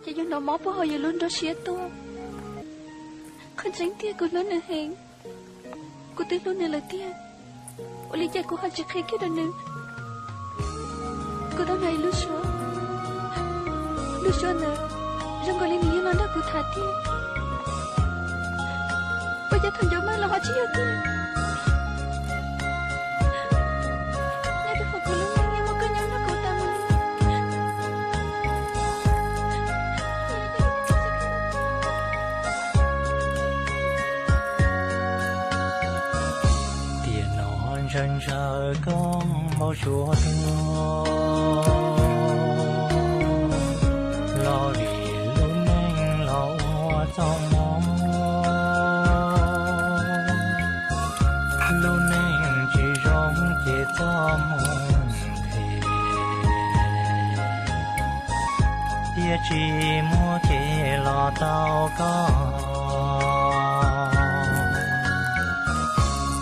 Ces yog hnov mob puag hauv yus lub nruab siab tuaj. Qhov tseeb tiag kuv hlub nws heev, kuv twb hlub nws lawm tiag, ua li cas kuv ho tsis qhia kiag rau nws? Kuv tau hnov ib lub suab, lub suab ntawd zoo nkaus li nws yeej los nrog kuv tham tiag. Ua cas thaum ncauj mag los ho tsis yog tiag? Nyob rau hauv kuv lub neej yeej muaj koj nyob nrog kuv tas mus li. Tiam no ntshaw ntshaw koj npau suav tuag, los vim lub neej los ua txoj hmoov. Lub neej tsis zoo ces txoj hmoov thiaj tsis muaj kev los tau koj.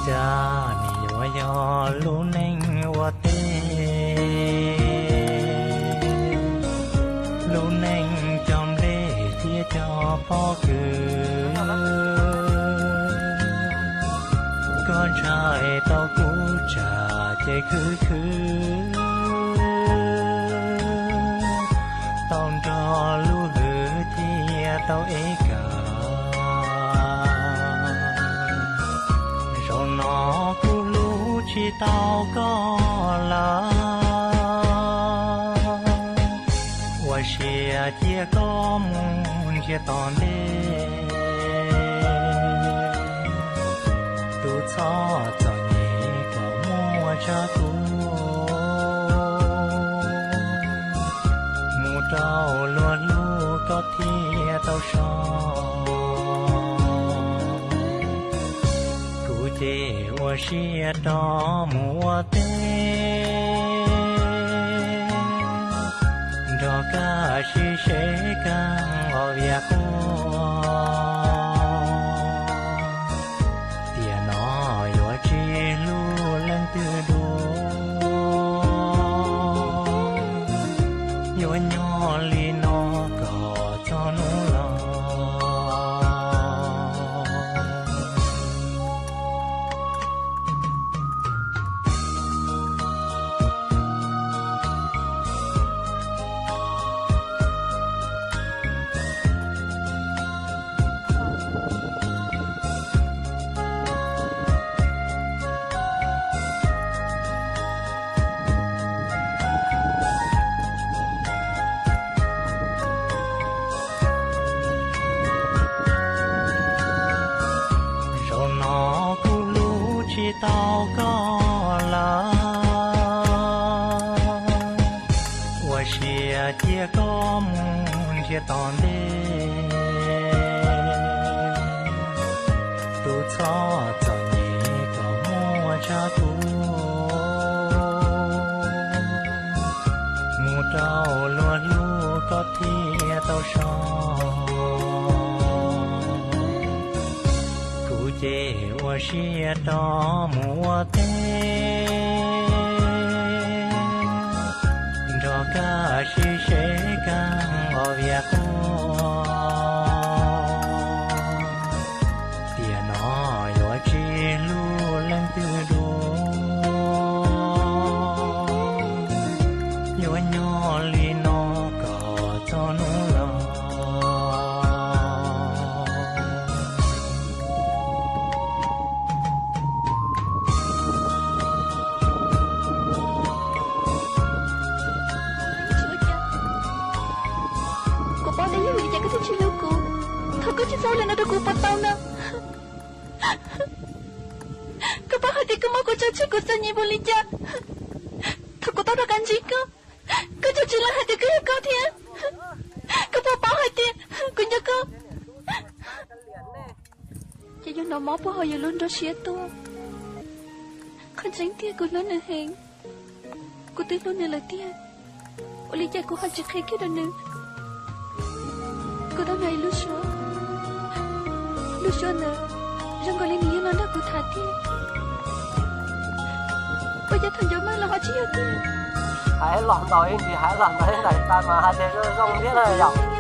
Cas nim yuav yog lub neej ua teb, lub neej cog nplej thiab cog pob kws. Koj ntshai tau kuv tsam ces khwv khwv, tau nrog lub hwv thiaj tau ev kawm. Zaum no kuv hlub tsis tau koj lawm, ua siab cia koj mus nrhiav tom ntej. Tus txhob txom nyem kom muaj tsav tuag, mus rau luag hlub koj thiaj tau so. Kuv ces ua siab rov mus ua teb, nrog koj sib seb koj os vias quaj. Tiam no yuav tsis hlub leej twg dua, yuav nyob li no kom txog hnub los. Zaum no kuv hlub tsis tau koj lawm, ua siab cia koj mus nrhiav tom ntej. Tus txhob txom nyem kom muaj tsav tuag, mus rau luag hlub koj thiaj tau so. Kuv ces ua siab rov mus ua teb, nrog koj sib seb koj os vias quaj. Tiam no yuav tsis hlub leej twg dua, yuav nyob li no kom txog hnub los. Kuv paub tias yog vim li cas koj thiaj tsis hlub kuv. Thov koj tsis txhob ua li no rau kuv puas tau no? Koj paub hais tias koj muab kuv tso tseg kuv txom nyem npaum li cas. Thaum kuv tau rov qab ntsib koj, koj tseem tsis lam hais tias koj yog koj thiab. Koj puas paub hais tias kuv nco koj? Ces yog hnov mob puag hauv yus lub nruab siab tuaj. Qhov tseeb tiag kuv hlub nws heev, kuv twb hlub nws lawm tiag, ua li cas kuv ho tsis qhia kiag rau nws? Kuv tau hnov ib lub suab, lub suab ntawd zoo nkaus li nws yeej los nrog kuv tham tiag. Ua cas thaum ncauj mag los ho tsis yog tiag? Hais los ntau ib ntsis, hais los ntau ib ntsis tas mas hais tias zoo zoo thiab na yom.